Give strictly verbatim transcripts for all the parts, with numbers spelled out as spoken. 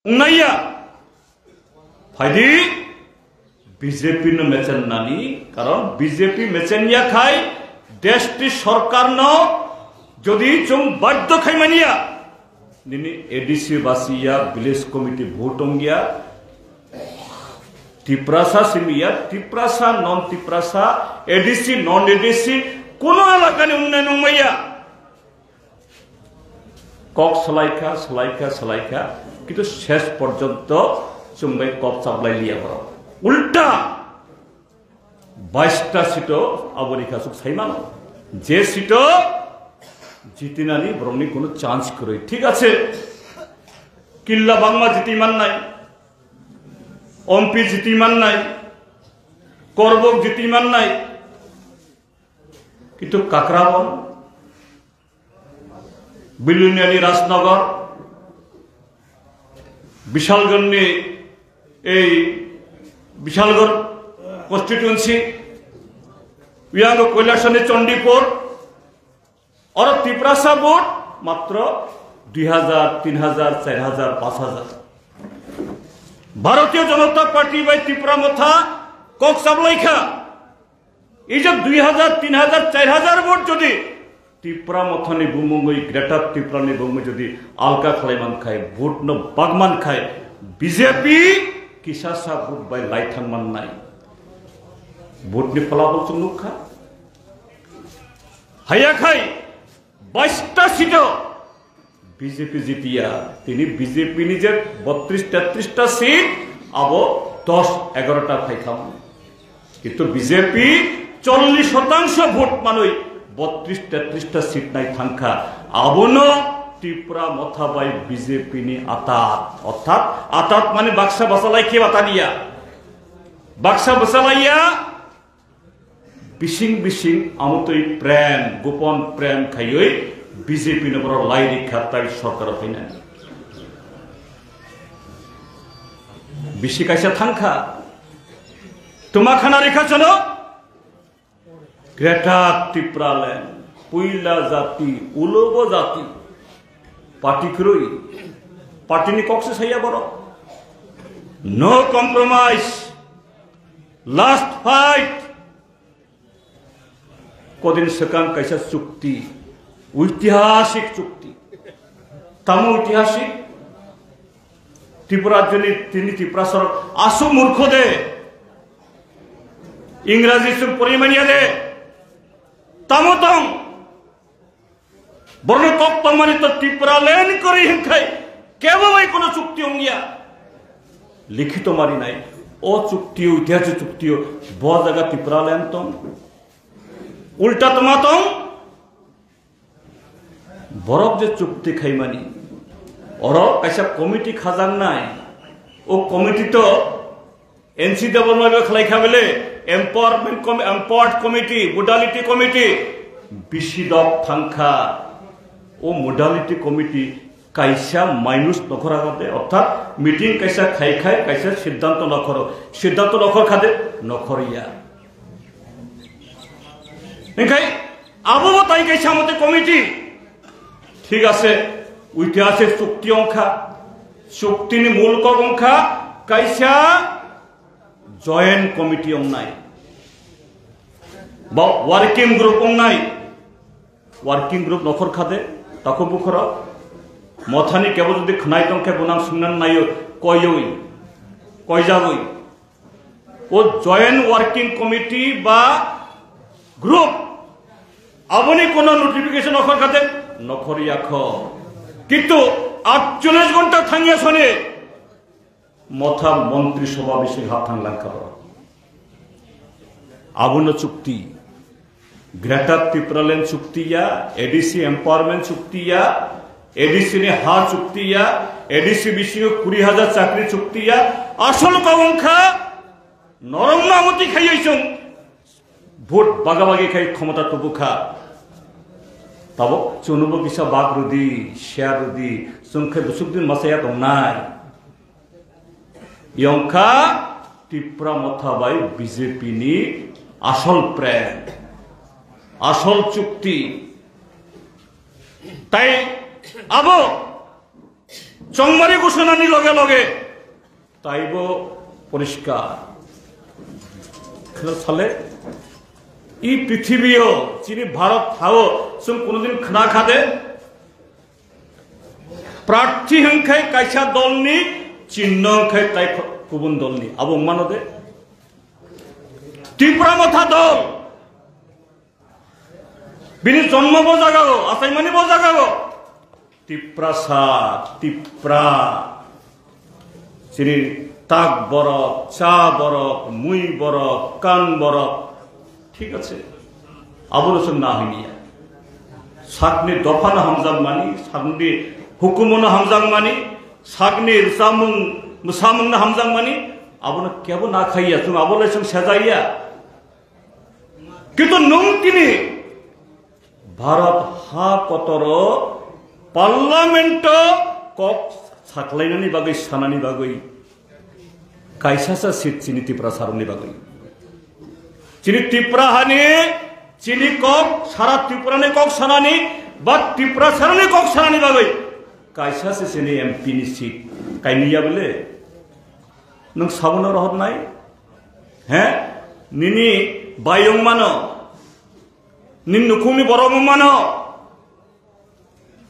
Wngnaiya. Phaidi B J P no mechen nani, karon B J P mechen ya khai deshti sorkar no jodi chwng badhyo khai manya, nini A D C basiya, village committee vote ongya, Tiprasa simiya, Tiprasa, non Tiprasa, A D C, non A D C, kuno elakani unnai nungmaya. Kok salaikha, salaikha, salaikha, kintu ses porjonto chwng bai kok chablai liya borok. Ulta baista sito aboni khasuk saimano. Je sito jitinani borokni kuno chance kwrwi. Thik ache, killa bangma jiti mannai, M P jiti mannai, korbok jiti mannai, kintu Kakrabon, Bilonia ni Rajnagar, Bishalgarh ni ei Bishalgarh constituency, Wiyango Koilasani Chandipur, oro Tiprasa vote matro dui hajar, tin hajar, char hajar, panch hajar. Bharatiya Janata Party bai Tipra Motha kok chablaikha. Ijab dui hajar, tin hajar, char hajar vote jodi Tipra Mothani bumungwi, Greater Tipra ni bumungwi jodi alka khlai man khai, vote no bag man khai, B J P kisa sa vote bai lai thang man nai. Vote ni phalabol chwng nukha. Haya khai baista sito B J P jitiya, tini B J P ni je botris tetris ta seat, abo dos egarota phaikha. Kintu B J P chollish shotangso vote manwi botris tetris ta seat nai thangkha. Abono Tipra Motha bai B J P ni atat, orthat atat mane baksa bwchalai khe bataniya. Baksa bwchalaiya, bising bising amotwi prem, gopon prem khaiwi B J P no borok lai rikha tai sorkar phainani. Bisi kaisa thangkha, twma khana rikha chwno Greater Tipraland, puila jati, ulobo jati, party kwrwi, party ni kok se saya borok. No compromise. Last fight. Kodin swkang kaisa chukti, oitihasik chukti. Tamo oitihasik? Tripura rajyoni tini Tiprasa rok aswk murkho de, Ingraji chwng porimanya de, tamo tong? Borno kok tongmani to Tipraland kwrwi hinkhai kebo bai kono chukti ongya. Likhito marinai. O chukti o, itihasi chukti o, bo jaga Tipraland tong. Ulta tongma tong. Borok je chukti khaimani, oro kaisa committee khajaknai. O committee to N C W no khlai kha bele, empowerment com-, empowered committee, modality committee, bisi dok thangkha. O modality committee kaisa minus nokhor kha de, orthat meeting kaisa khai khai kaisa siddhanto nokhoro, siddhanto nokhor kha de, nokhor ya. Hinkhai abo bo tai kaisa mote committee. Thik ase, oitihasik chukti ongkha, chuktini mul kok ongkha kaisa joint committee ongnai, ba working group ongnai. Working group nokhor khade, takhuk bukhoro, mothani kebo jodi khnai tongkhe bonang sungnan naio, koioi, koijagoi. O joint working committee ba group, aboni kono notification nokhor khade, nokhor yakho. Kintu atchollish ghonta thangya sone, motha montri sobha bising hap thang langkha borok. Abono chukti. Greater Tipraland chukti ya, A D C empowerment chukti ya, A D C ni ha chukti ya, A D C bisingo kuri hajar chakri chukti ya, asol kok wngkha norok no amotwi khaiwi chwng vote bagabagi khai khomota tubukha. Tabok chwngnobo kisa bak rwdi, share rwdi, chwng khe bwswk din masa ya tongnai. Yongkha Tipra Motha bai B J P ni asol prem, asol chukti. Tai abo Chongmari ghoshonani loge loge taibo poriskar. Kheno sale, i prithibiyo, chini Bharat hao, chwng kunudin khna khade, prarthi hwnkhe kaisa dolni, chinno hwnkhe tai kubun dolni. Abo wngmano de? Tipra Motha dol. Bini jonmo bo jagao, achaimani bo jagao. Tiprasa, Tipra. Chini tak borok, cha borok, mui borok, kan borok. Thik ache. Abono chwng na hiniya. Sakni dophano hamjakmani, sakni hukumono hamjakmani, sakni rwchapmung, mwsamungno hamjakmani, abono kebo na khaiya, chwng abolai chwng sejaiya. Kintu nwng tini Bharat ha kotoro Parliament-o kok saklainani bagwi, sanani bagwi kaisasa seat chini Tiprasarokni bagwi. Chini Tipra hani, chini kok, sara Tiprani kok sanani, ba Tiprasarokni kok sanani bagwi kaisasa chini M P ni seat kainwi ya bole. Nwng sabono rohornai? He? Nini bayung mano? Nini nukhungni borok wng mano?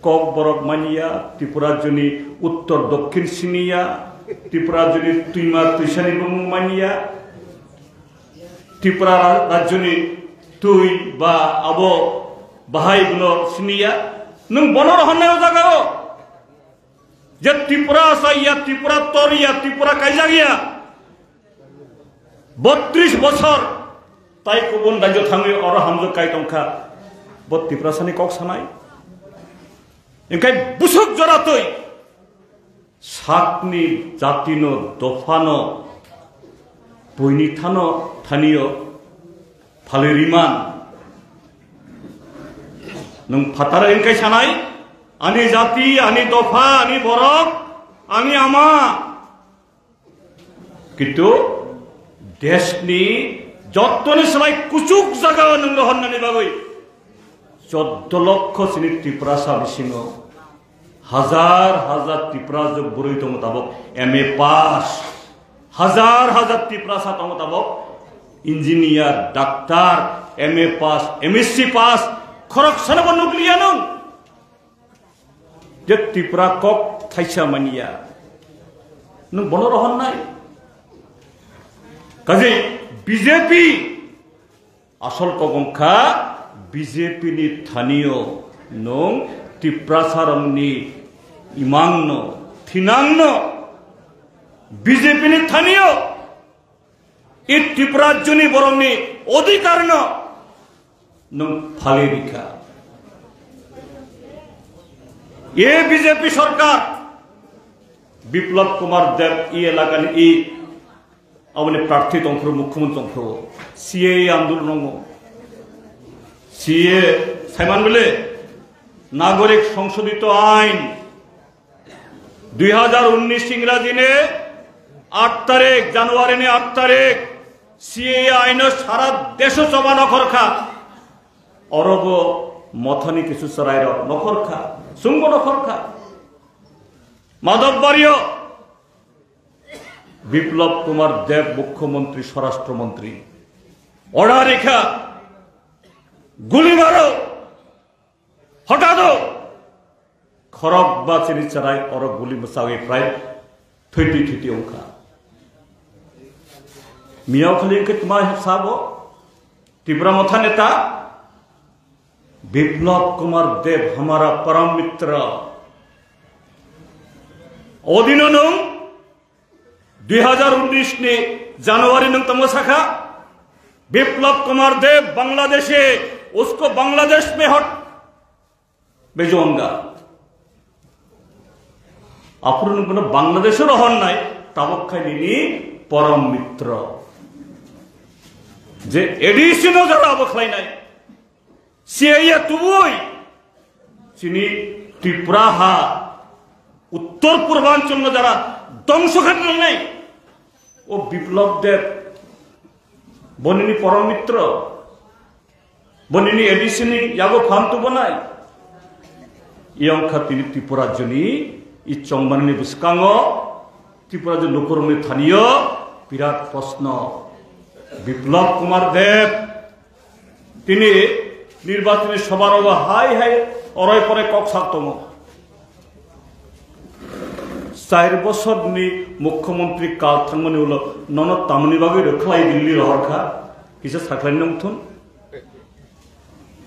Kok borok manya, Tripura rajyoni uttor dokhin siniya, Tripura rajyoni twima twisani bumung manya, Tripura ra-, rajyoni twi ba abo bahai bono siniya. Nwng bono rohornai o jagao? Je Tripura asaiya, Tripura toriya, Tripura kaijakya. Botris bosor tai kubun rajyo thangwi oro hamjwk kai tongkha. Bo Tiprasani kok sanai. Engkai busuk jora twi sakni jatino dophano buini thano thaniyo phalwi riman. Nwng phataro engkai sanai, ani jati, ani dopha, ani borok, ani ama. Kintu deshni jottoni slai kuchuk jagao nwng rohornani bagwi choddo lokho chini Tiprasa bisingo hajar hajar Tiprasa bwrwi tongo tabok M A pass, hajar hajar Tiprasa tongo tabok engineer, doctor, M A pass, M S C pass, khoroksano bo nukliya nwng. Je Tripura kok thaisa manya, nwng bono rohornai? Kaje B J P asol kok wngkha B J P ni thaniyo nwng Tiprasarokni imangno, thinangno B J P ni thaniyo I Tripura rajyoni borokni odhikarno nwng phalwi rikha. E B J P sorkar, Biplab Kumar Deb e elakani e aboni prarthi tongphuru, mukhyamantri tongphuru, C A A andolon wngo. C A A saiman bile Nagorik Songshodito Ain dui hajar unnish Ingrajini aat tarik, Januarini aat tarik, C A A aino sara desho choba nokhorkha. Orobo mothani kisu chwrairok nokhorkha, chwngbo nokhorkha. Madhobbario Biplab Kumar Deb Mukhyamantri, Swarashtra Mantri order rikha, guli maro. Hotado khorok ba chini chwrai oro guli mwchawi prai thwitwi thwitwi wngkha. Miyao khali wngkhe tma sabo Tipra Motha neta Biplab Kumar Deb hamara param mitra. Odino nwng dui hajar unnish ni January nwng tamo sakha, Biplab Kumar Deb Bangladeshi, usko Bangladesh mein hot bhejunga. Aphuru nwng bono Bangladesh rohornai, tabok khai nini porom mitro. Je A D C no jora abo khlainai. C A A tubui chini Tripura ha uttor purbanchal no jara dongso khe tongnai o Biplab Deb bonini porom mitro, bonini A D C ni yago phan tubunai. Iyong kha tini Tripura rajyoni I chongmanini bwskango Tripura je lukurokni thaniyo birat proshno. Biplab Kumar Deb tini nirbachoni sobharogo hai hai orai porai kok sak tongo. Char bosorni mukhyamantri kal thangmani ulo nono tamoni bagwi rwkhlai Delhi rohorkha? Kisa sakhlai nongthun.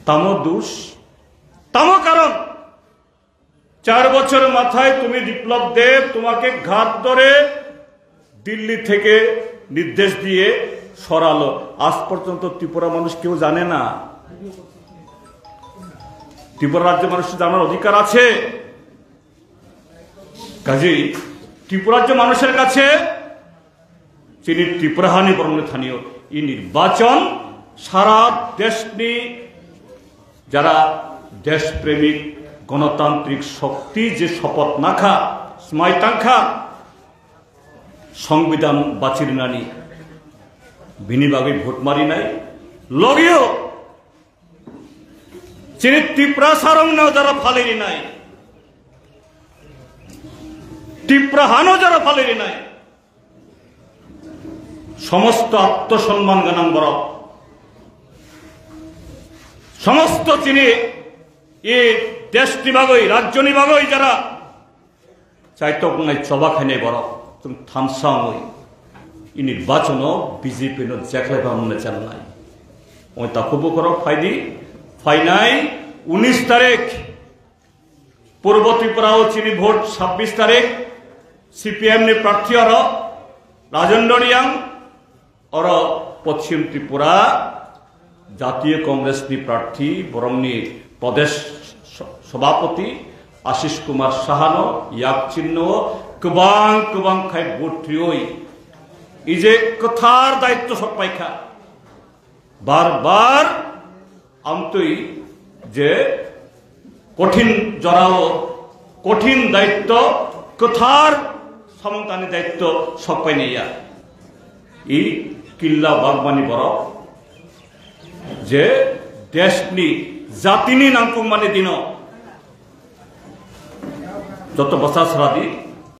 Tamo dus, tamo karon? চার বছর মাথায় তুমি বিপ্লব দেব, তোমাকে ঘাট ধরে দিল্লি থেকে নির্দেশ দিয়ে সরালো। আজ পর্যন্ত ত্রিপুরা মানুষ কেউ জানে না, ত্রিপুরা রাজ্য মানুষ জানার অধিকার আছে। কাজেই ত্রিপুরা রাজ্য মানুষের কাছে Chini Tripura hani borokni thani o i nirbachon sara deshni jara deshpremik gonotantrik shokti je shopoth nakha, smai tangkha, Songbidan bachirinani bini bagwi vote marinai, logio chini Tripura sarongno jara phalwi rinai, Tripura hano jara phalwi rinai, somosto atmosomman gwnang borok, somosto chini e deshni bagwi, rajyoni bagwi jara chaitok wngnai, choba khainai borok, chwng thansa wngwi ini bachono B J P no jeklai ba mwnai chanai. Oi takhuk bukhorok phaidi, phainai unis tarik Purbo Tripura o chini vote sabbish tarik, C P M ni prarthi oro Rajen Rodiang, oro Poschim Tripura Jatiyo Congress ni prarthi, borokni Pradesh Sabhapati Ashish Kumar Sahano yak chinno kwbang kwbang khai vote riwi ije kwthar daitto sokpaikha. Bar bar amtwi je kothin jorao kothin daitto, kwthar samung tani daitto sokpainaiya. I killa bagmani borok je deshni, jatini nangkukmani dino joto bwsa sradi